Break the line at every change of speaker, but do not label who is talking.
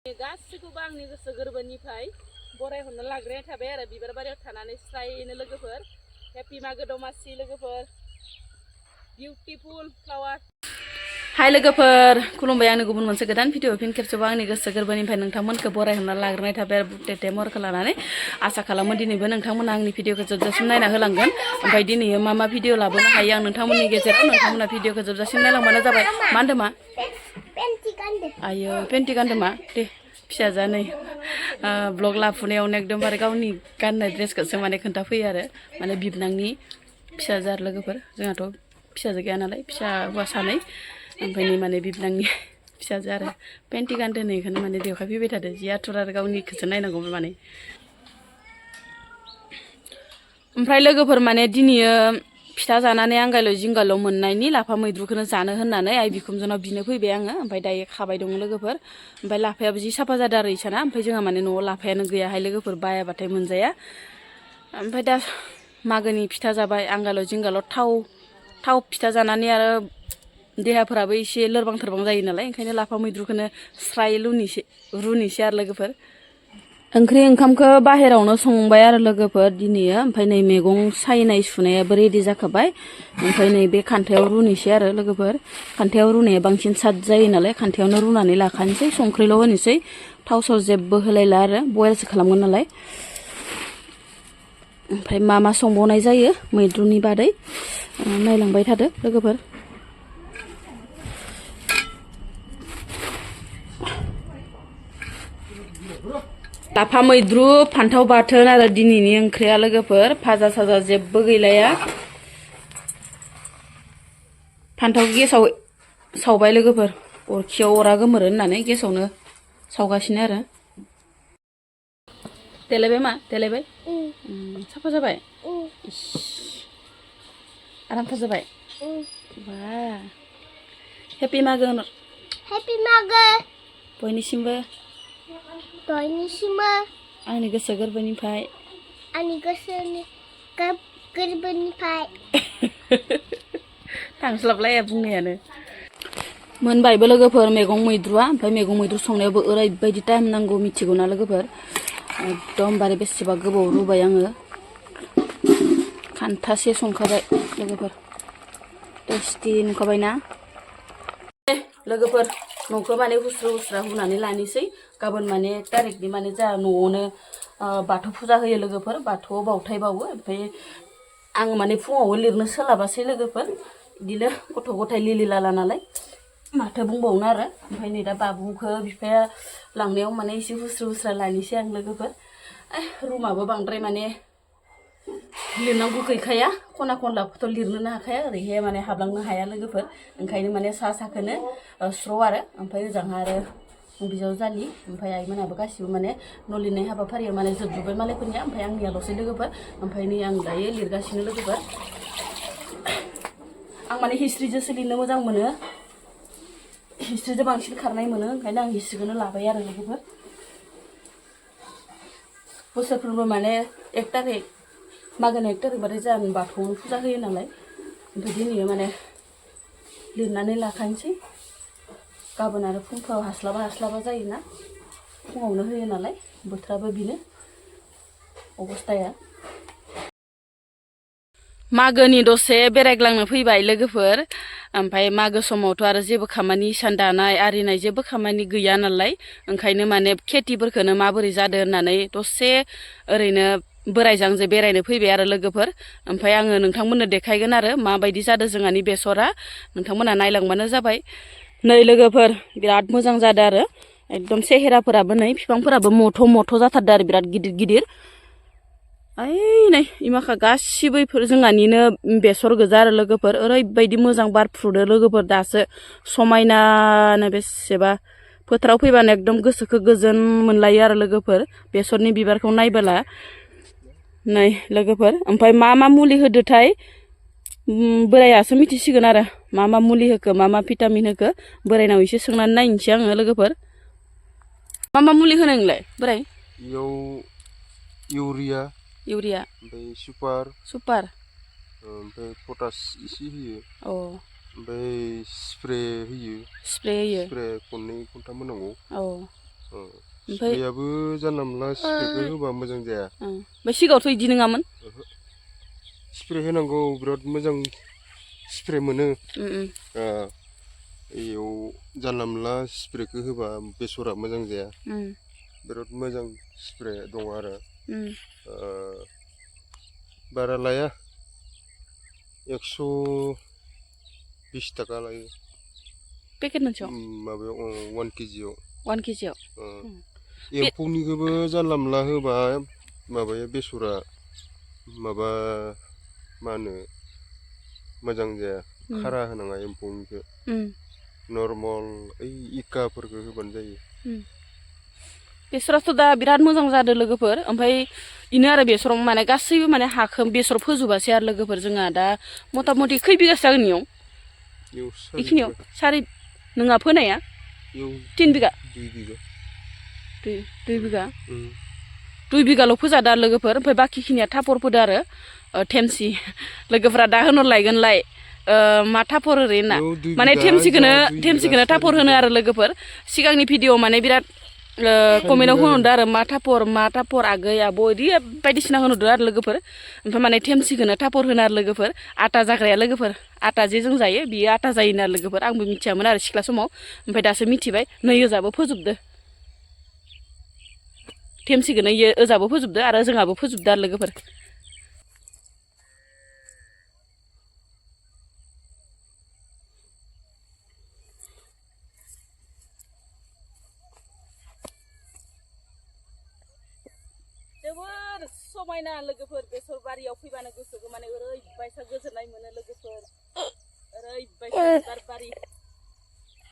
गासैखौबो आंनि गोसो गोरबोनिफ्राय बरायहरनो लाग्रोनाय थाबाय आरो बिबार बारियाव थानानै स्रायनो लोगोफोर हेपि मागो दमासि लोगोफोर बिउटिफुल फ्लावार हाय लोगोफोर खुलुमबाय आंनि गुबुन मोनसे गोदान भिडिअ फिन खेबसेबाव आंनि गोसो गोरबोनिफ्राय नोंथांमोनखौ बरायहरना लाग्रोनाय थाबाय आरो बुटे महरखौ लानानै आसा खालामो दिनैबो नोंथांमोना आंनि भिडिअखौ जोबजासिम नायना होलांगोन ओमफ्राय दिनै मा भिडिअ लाबोनो हायो आं नोंथांमोननि गेजेराव नोंथांमोना भिडिअखौ जोबजासिम नायलांबानो जाबाय मा होनदों मा आयो पेन्टि गानदों मा दे फिसाजा नै ब्लग लाफुनायावनो एकदमबारे गावनि गाननाय ड्रेसखौसो माने खोन्थाफैयो आरो माने बिबनांनि फिसाजो आरो लोगोफोर जोंहाथ' फिसाजो गैया नालाय फिसा हौवा सानै ओमफ्राय नै माने बिबनांनि फिसाजो आरो पेन्टि गानदों नै बेखौनो माने बेवहाय फैबाय थादों जि आथुर आरो गावनिखौसो नायनांगौ माने ओमफ्राय लोगोफोर माने दिनैयो फिथा जानानै आंगायल' जिंगाल' मोननायनि लाफा मैद्रुखौनो जानो होननानै आइ बिखुमजोनाव बिनो फैबाय आङो ओमफ्राय दायो खाबाय दङ लोगोफोर ओमफ्राय लाफायाबो जि साफा जादों आरो इसाना ओमफ्राय जोंहा माने न'आव लाफायानो गैयाहाय लोगोफोर बायाबाथाय मोनजाया ओमफ्राय दा मागोनि फिथा जाबाय आंगाल' जिंगाल' थाव फिथा जानानै आरो देहाफोराबो एसे लोरबां थोरबां जायो नालाय ओंखायनो लाफा मैद्रुखौनो स्राय रुनिसै आरो लोगोफोर ओंख्रि ओंखामखौ बाहेरावनो संबाय आरो लोगोफोर दिनैयो ओमफ्राय नै मैगं सायनाय सुनायाबो रेडि जाखाबाय ओमफ्राय नै बे खान्थायाव रुनोसै आरो लोगोफोर खान्थायाव रुनाया बांसिन साद जायो नालाय खान्थायावनो रुनानै लाखानोसै संख्रिल' होनोसै थाव साव जेबो होलायला आरो बयलसो खालामगोन नालाय ओमफ्राय मा संबावनाय जायो मैद्रुनि बादै नायलांबाय थादो लोगोफोर लाफा मैद्रु फान्थाव बाथोन आरो दिनैनि ओंख्रिया लोगोफोर फाजा साजा जेबो गैलाया फान्थाव गेसाव सावबाय लोगोफोर अरखियाव अरा गोमोरो होननानै गेसावनो सावगासिनो आरो देलायबाय मा देलायबाय साफा जाबाय आरामथार जाबाय बा हेपि मागो बयनिसिमबो आंनि गोसो गोरबोनिफ्राय थांस्लाबलाया बुंनायानो मोनबायबो लोगोफोर मैगं मैद्रुआ ओमफ्राय मैगं मैद्रु संनायावबो ओरैबायदि टाइम नांगौ मिथिगौना लोगोफोर एकदमबारे बेसेबा गोबाव रुबाय आङो खान्थासे संखाबाय लोगोफोर टेस्टि नुखाबायना लोगोफोर न'खौ माने हुस्रा हुनानै लानोसै गाबोन माने 1 तारिखनि माने जोंहा न'आवनो बाथौ फुजा होयो लोगोफोर बाथौआव बावथाय बावो ओमफ्राय आं माने फुङावबो लिरनो सोलाबासै लोगोफोर बिदिनो गथ' गथाय लिलि लाला नालाय माथो बुंबावनो आरो ओमफ्राय नै दा बाबुखौ बिफाया लांनायाव माने एसे हुस्रा लानोसै आं लोगोफोर रुमाबो बांद्राय माने लिरनांगौ गैखाया खना खनलाखौथ' लिरनोनो हाखाया ओरैहाय माने हाबलांनो हाया लोगोफोर ओंखायनो माने साखोनो स्र' आरो ओमफ्राय ओजोंहा आरो बिजाव जालि ओमफ्राय आइमोनाबो गासिबो माने न' लिरनाय हाबाफारियाव माने जोबजोब्बाय मालायफोरनिया ओमफ्राय आंनियाल'सै लोगोफोर ओमफ्राय नै आं दायो लिरगासिनो लोगोफोर आं माने हिस्ट्रिजोंसो लिरनो मोजां मोनो हिस्ट्रिजों बांसिन खारनाय मोनो ओंखायनो आं हिस्ट्रिखौनो लाबाय आरो लोगोफोर बोसोरफ्रोमबो माने 1 तारिख मागोनि 1 तारिखबाथाय जों बाथौआवनो फुजा होयो नालाय ओमफ्राय दिनै माने लिरनानै लाखानोसै गाबोन आरो फुंफोराव हास्लाबा जायोना फुङावनो होयो नालाय बोथोराबो बिनो अबस्थाया मागोनि दसे बेरायग्लांनो फैबाय लोगोफोर ओमफ्राय मागो समावथ' आरो जेबो खामानि इसान दानाय आरिनाय जेबो खामानि गैया नालाय ओंखायनो माने खेथिफोरखौनो माबोरै जादों होननानै दसे ओरैनो बोरायजांजों बेरायनो फैबाय आरो लोगोफोर ओमफ्राय आङो नोंथांमोननो देखायगोन आरो माबायदि जादों जोंहानि बेसरा नोंथांमोना नायलांबानो जाबाय नै लोगोफोर बिराद मोजां जादों आरो एकदम सेहेराफोराबो नै बिफांफोराबो मथ' जाथारदों आरो बिराद गिदिर गिदिर नै इमाखा गासिबो जोंहानिनो बेसर गोजा आरो लोगोफोर ओरैबायदि मोजां बारफ्रुदो लोगोफोर दासो समायनानो बेसेबा फोथाराव फैबानो एकदम गोसोखौ गोजोन मोनलायो आरो लोगोफोर बेसरनि बिबारखौ नायबोला नै लोगोफोर ओमफ्राय मा मुलि होदोथाय बोरायासो मिथिसिगोन आरो मा मुलि होखो मा भिटामिन होखो बोरायनाव एसे सोंनानै नायनोसै आङो लोगोफोर मा मुलि होनो नोंलाय बोराय
इउरिया
ओमफ्राय सुपार
ओमफ्राय पटास इसे होयो ओमफ्राय स्प्रे होयो
स्प्रे
खननै खनथाम होनांगौ स्प्रेयाबो जानला मोनला स्प्रेखौ होबा मोजां जाया
ओमफ्राय सिगाङावथ' बिदि नङामोन
स्प्रे होनांगौ बिराद मोजां स्प्रे मोनो इयाव जानला मोनला स्प्रेखौ होबा बेसरा मोजां जाया बिराद मोजां स्प्रे दङ आरो बारा लाया 120 थाखा लायो
पेकेट मोनसेयाव
माबायाव 1 केजियाव
1 केजियाव
एम्फौनिखौबो जानला मोनला होबा माबाया बेसरा माबा मा होनो मोजां जाया खारा होनाङा एम्फौनिखौ नर्माल ओइ इकाफोरखौ होबानो जायो
बेसराथ' दा बिराद मोजां जादों लोगोफोर ओमफ्राय इनो आरो बेसराव माने गासैबो माने हाखौ बेसर फोजोबासै आरो लोगोफोर जोंहा दा मथा मथि खै बिगासो जागोन इयाव बेखिनियाव सारि नोंहा फोनाया 3 बिगा 2 बिगा 2 बिगाल' फोजादों आरो लोगोफोर ओमफ्राय बाखिखिनिया थापर फोदों आरो थेमसि लोगोफोरा दा होनहरलायगोनलाय मा थापर ओरैना माने थेमसिखौनो थापर होनो आरो लोगोफोर सिगांनि भिडिअ माने बिराद कमेन्टआव होनहरदों आरो मा थापर आगै आब' बिदि बायदिसिना होनहरदों आरो लोगोफोर ओमफ्राय माने थेमसिखौनो थापर होनो आरो लोगोफोर आटा जाग्राया लोगोफोर आटा जे जों जायो बियो आटा जायोनो आरो लोगोफोर आंबो मिथियामोन आरो सिख्ला समाव ओमफ्राय दासो मिथिबाय नै ओजाबो फोजोबदो थेमसिखौनो इयो ओजाबो फोजोबदो आरो जोंहाबो फोजोबदो आरो लोगोफोर जोबोर समायना लोगोफोर बेसर बारियाव फैबानो गोसोखौ माने ओरैबायसा गोजोननाय मोनो लोगोफोर ओरैबायसा बिबार बारि